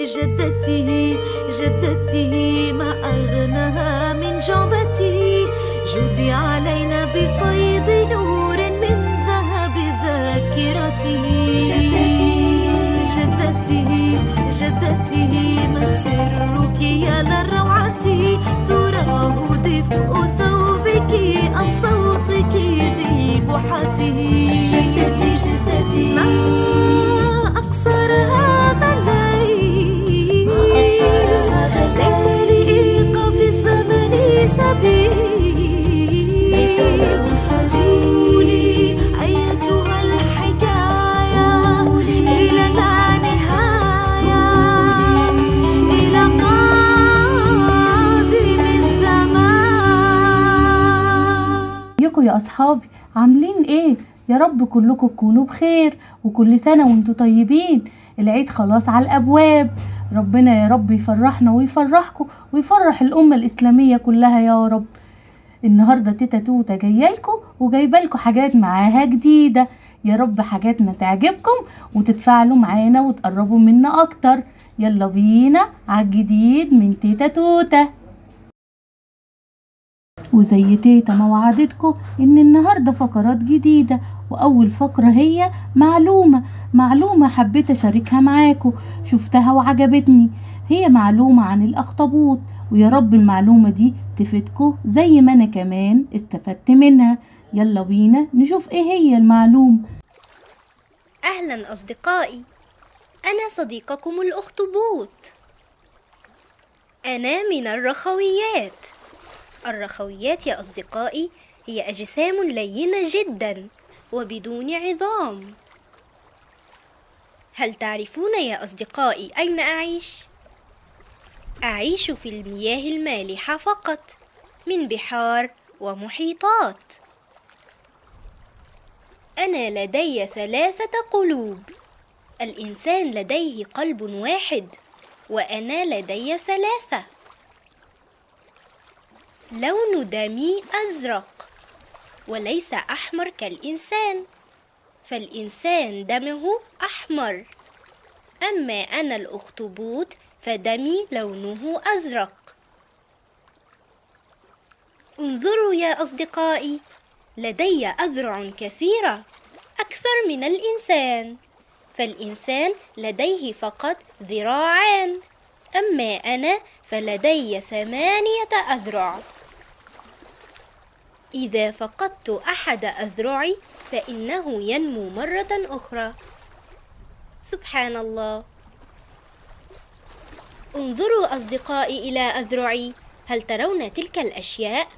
جدتي جدتي ما أغناها من جعبتي، جودي علينا بفيض نور من ذهب ذاكرتي. جدتي جدتي جدتي ما سرك يا للروعة، تراه دفء ثوبك أم صوتك ذي البحة. جدتي جدتي ما أقصر هذا الليل، ليت لإيقاف الزمن سبيل. طولي أيتها الحكاية إلى لا نهاية، إلى قادم الزمان. ازيكم يا اصحابي؟ عاملين ايه؟ يا رب كلكم تكونوا بخير وكل سنة وانتوا طيبين. العيد خلاص على الابواب، ربنا يا رب يفرحنا ويفرحكم ويفرح الامة الاسلامية كلها يا رب. النهارده تيتا توته جاية لكم وجايبه لكم حاجات معاها جديدة، يا رب حاجاتنا تعجبكم وتتفاعلوا معانا وتقربوا منا اكتر. يلا بينا على الجديد من تيتا توته. وزي تيتا ما وعدتكم ان النهارده فقرات جديدة، واول فقره هي معلومة حبيت اشاركها معاكم، شفتها وعجبتني. هي معلومة عن الاخطبوط، ويا رب المعلومة دي تفيدكم زي ما انا كمان استفدت منها. يلا بينا نشوف ايه هي المعلومة. أهلا أصدقائي، أنا صديقكم الأخطبوط. أنا من الرخويات. الرخويات يا أصدقائي هي أجسام لينة جدا وبدون عظام. هل تعرفون يا أصدقائي أين أعيش؟ أعيش في المياه المالحة فقط، من بحار ومحيطات. أنا لدي 3 قلوب. الإنسان لديه قلب واحد، وأنا لدي 3. لون دمي أزرق وليس أحمر كالإنسان، فالإنسان دمه أحمر، أما أنا الأخطبوط فدمي لونه أزرق. انظروا يا أصدقائي، لدي أذرع كثيرة أكثر من الإنسان، فالإنسان لديه فقط ذراعان، أما أنا فلدي 8 أذرع. إذا فقدت أحد أذرعي فإنه ينمو مرة أخرى. سبحان الله. انظروا أصدقائي إلى أذرعي، هل ترون تلك الأشياء؟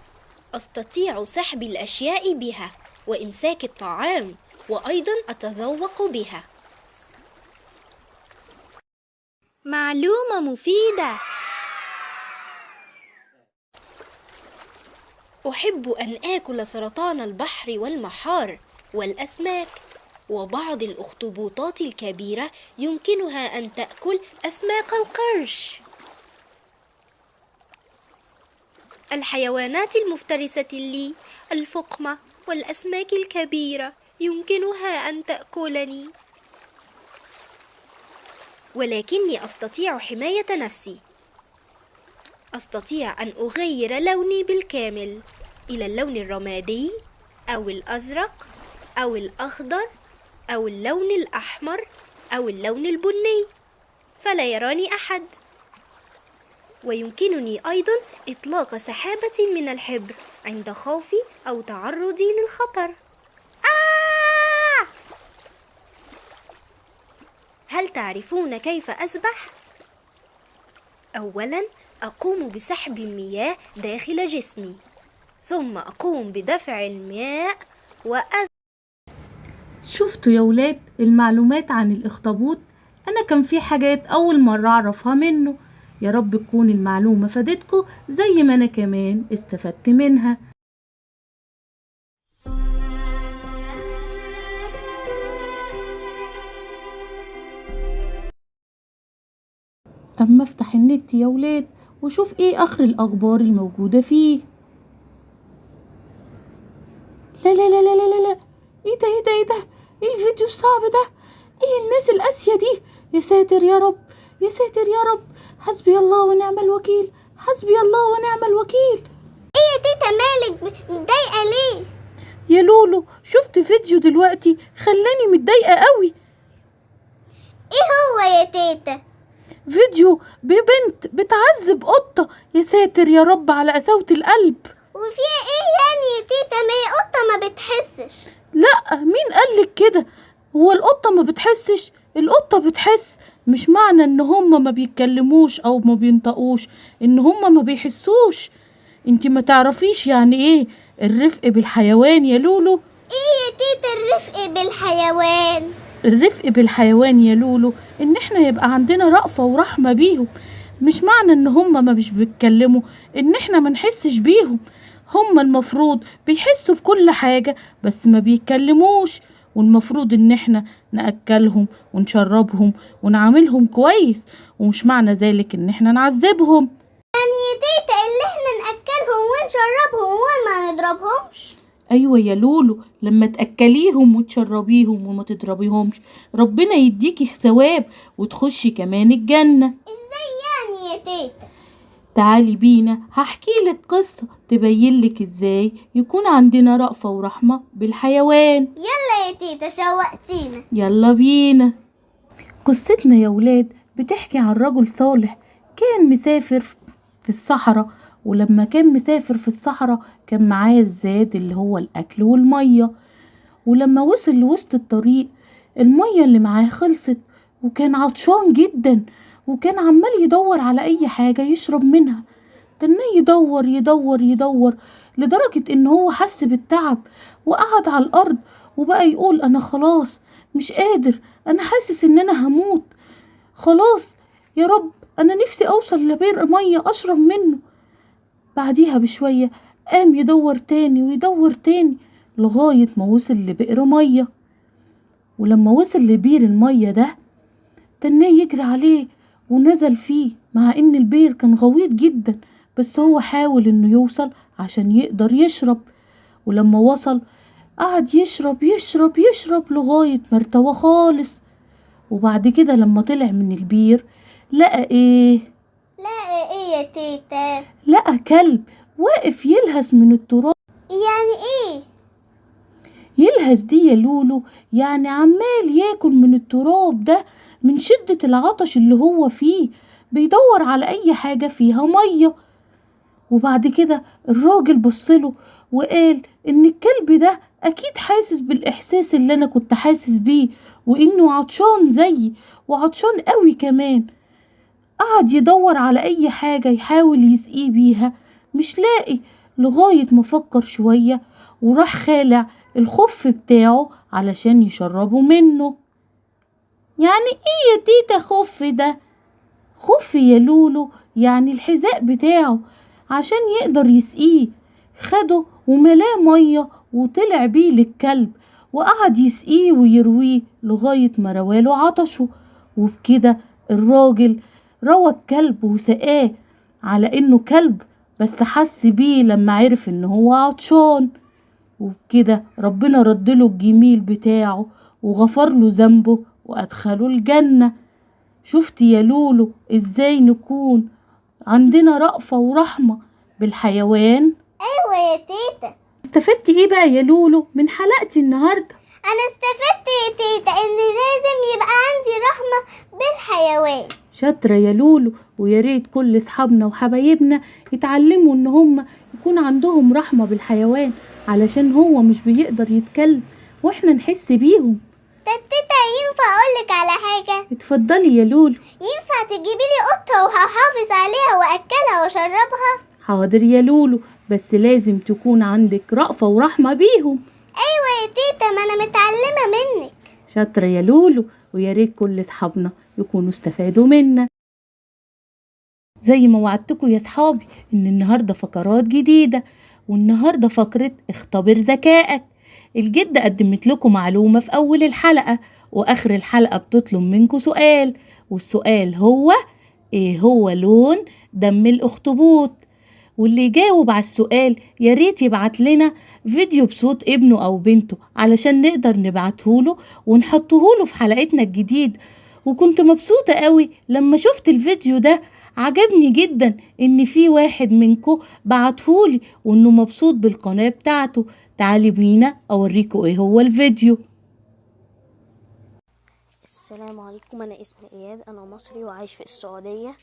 أستطيع سحب الأشياء بها وإمساك الطعام، وأيضا أتذوق بها. معلومة مفيدة. أحب أن آكل سرطان البحر والمحار والأسماك، وبعض الأخطبوطات الكبيرة يمكنها أن تأكل أسماك القرش. الحيوانات المفترسة لي، الفقمة والأسماك الكبيرة، يمكنها أن تأكلني، ولكني أستطيع حماية نفسي. أستطيع أن أغير لوني بالكامل إلى اللون الرمادي أو الأزرق أو الأخضر أو اللون الأحمر أو اللون البني، فلا يراني أحد. ويمكنني أيضا إطلاق سحابة من الحبر عند خوفي أو تعرضي للخطر. آه! هل تعرفون كيف أسبح؟ أولا أقوم بسحب المياه داخل جسمي، ثم أقوم بدفع الماء شفتوا يا ولاد المعلومات عن الأخطبوط؟ أنا كان في حاجات أول مرة أعرفها منه. يا رب تكون المعلومة فادتكم زي ما أنا كمان استفدت منها. أما افتح النت يا ولاد وشوف ايه اخر الاخبار الموجودة فيه. لا لا لا لا لا لا، ايه ده ايه ده ايه ده، ايه الفيديو الصعب ده، ايه الناس القاسية دي، يا ساتر يا رب. يا ساتر يا رب، حسبي الله ونعم الوكيل، حسبي الله ونعم الوكيل. ايه يا تيتا مالك متضايقة ليه؟ يا لولو شفت فيديو دلوقتي خلاني متضايقة قوي. ايه هو يا تيتا؟ فيديو ببنت بتعذب قطة. يا ساتر يا رب على قساوة القلب. وفيها ايه يعني يا تيتا؟ ما هي قطة ما بتحسش. لا، مين قالك كده؟ هو القطة ما بتحسش؟ القطة بتحس. مش معنى ان هما ما بيتكلموش او ما بينطقوش ان هما ما بيحسوش. انتي ما تعرفيش يعني ايه الرفق بالحيوان يا لولو. ايه يا تيتا الرفق بالحيوان؟ الرفق بالحيوان يا لولو ان احنا يبقى عندنا رأفة ورحمة بيهم. مش معنى ان هما ما مش بيتكلموا ان احنا ما نحسش بيهم. هما المفروض بيحسوا بكل حاجة بس ما بيتكلموش، والمفروض ان احنا نأكلهم ونشربهم ونعاملهم كويس، ومش معنى ذلك ان احنا نعذبهم. يعني يا تيتا اللي احنا نأكلهم ونشربهم وما نضربهمش؟ ايوه يا لولو، لما تأكليهم وتشربيهم وما تضربيهمش ربنا يديكي ثواب وتخشي كمان الجنة. ازاي يعني يا تيتا؟ تعالي بينا هحكي لك قصة تبين لك ازاي يكون عندنا رأفة ورحمة بالحيوان. يلا يا تيتا شوقتينا. يلا بينا. قصتنا يا ولاد بتحكي عن رجل صالح كان مسافر في الصحراء، ولما كان مسافر في الصحراء كان معاه الزاد اللي هو الأكل والمية. ولما وصل لوسط الطريق المية اللي معاه خلصت، وكان عطشان جدا، وكان عمال يدور على أي حاجة يشرب منها. تنه يدور يدور يدور لدرجة إن هو حس بالتعب وقعد على الأرض وبقى يقول أنا خلاص مش قادر، أنا حاسس إن أنا هموت خلاص، يا رب أنا نفسي أوصل لبير مية أشرب منه. بعديها بشوية قام يدور تاني ويدور تاني لغاية ما وصل لبئر مية. ولما وصل لبير المية ده تناه يجري عليه ونزل فيه، مع ان البير كان غويط جدا بس هو حاول انه يوصل عشان يقدر يشرب. ولما وصل قعد يشرب يشرب يشرب لغاية ما ارتوى خالص. وبعد كده لما طلع من البير لقى ايه؟ لقى ايه يا تيتا؟ لقى كلب واقف يلهث من التراب. يعني ايه؟ يلهث دي يا لولو يعني عمال ياكل من التراب ده من شدة العطش اللي هو فيه، بيدور على اي حاجة فيها مية. وبعد كده الراجل بصله وقال ان الكلب ده اكيد حاسس بالاحساس اللي انا كنت حاسس بيه، وانه عطشان زيي وعطشان قوي كمان. قعد يدور على اي حاجة يحاول يسقيه بيها مش لاقي، لغاية ما فكر شوية وراح خالع الخف بتاعه علشان يشربه منه. يعني ايه يا تيتا خف ده؟ خف يا لولو يعني الحذاء بتاعه عشان يقدر يسقيه. خده وملاه مية وطلع بيه للكلب وقعد يسقيه ويرويه لغاية ما رواله عطشه. وبكده الراجل روى الكلب وسقاه على انه كلب، بس حس بيه لما عرف ان هو عطشان. وبكده ربنا ردله الجميل بتاعه وغفر له ذنبه وادخله الجنة. شفتي يا لولو ازاي نكون عندنا رأفة ورحمة بالحيوان؟ ايوه يا تيتا. استفدتي ايه بقى يا لولو من حلقتي النهاردة؟ انا استفدت يا تيتا ان لازم يبقى عندي رحمة بالحيوان. شاطرة يا لولو، ويا ريت كل اصحابنا وحبايبنا يتعلموا ان هم يكون عندهم رحمة بالحيوان علشان هو مش بيقدر يتكلم واحنا نحس بيهم. طب تيتا ينفع اقولك على حاجة؟ اتفضلي يا لولو. ينفع تجيبي لي قطة وهحافظ عليها واكلها واشربها؟ حاضر يا لولو، بس لازم تكون عندك رأفة ورحمة بيهم. ايوه يا تيتا، ما انا متعلمة منك. شاطرة يا لولو، ويا ريت كل اصحابنا يكونوا استفادوا منا. زي ما وعدتكم يا صحابي ان النهارده فقرات جديدة، والنهارده فقرة اختبر ذكائك. الجدة قدمت لكم معلومة في أول الحلقة، وآخر الحلقة بتطلب منكم سؤال، والسؤال هو إيه هو لون دم الأخطبوط؟ واللي يجاوب على السؤال يا ريت يبعت لنا فيديو بصوت ابنه أو بنته علشان نقدر نبعتهوله ونحطهوله في حلقتنا الجديد. وكنت مبسوطة قوي لما شفت الفيديو ده، عجبني جدا ان في واحد منكم بعتهولي وانه مبسوط بالقناة بتاعته. تعالي بينا اوريكم ايه هو الفيديو. السلام عليكم، انا اسمي اياد، انا مصري وعايش في السعودية.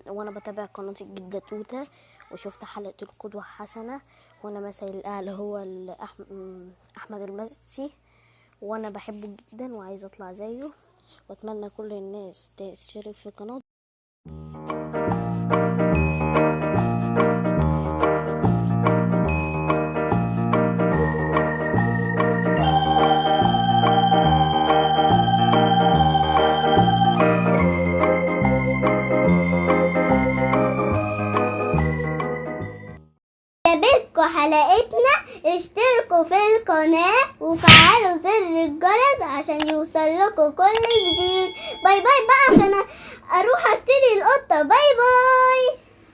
وانا بتابع قناة الجدة توتة، وشفت حلقة القدوة حسنة، وانا مثلي الاعلى هو احمد المسي، وانا بحبه جدا وعايز اطلع زيه، واتمنى كل الناس تشترك في قناته. عجبتكم حلقتنا؟ اشتركوا في القناة وفعلوا زر الجرس عشان يوصل لكم كل جديد. bye bye بقى عشان اروح اشتري القطة. bye bye.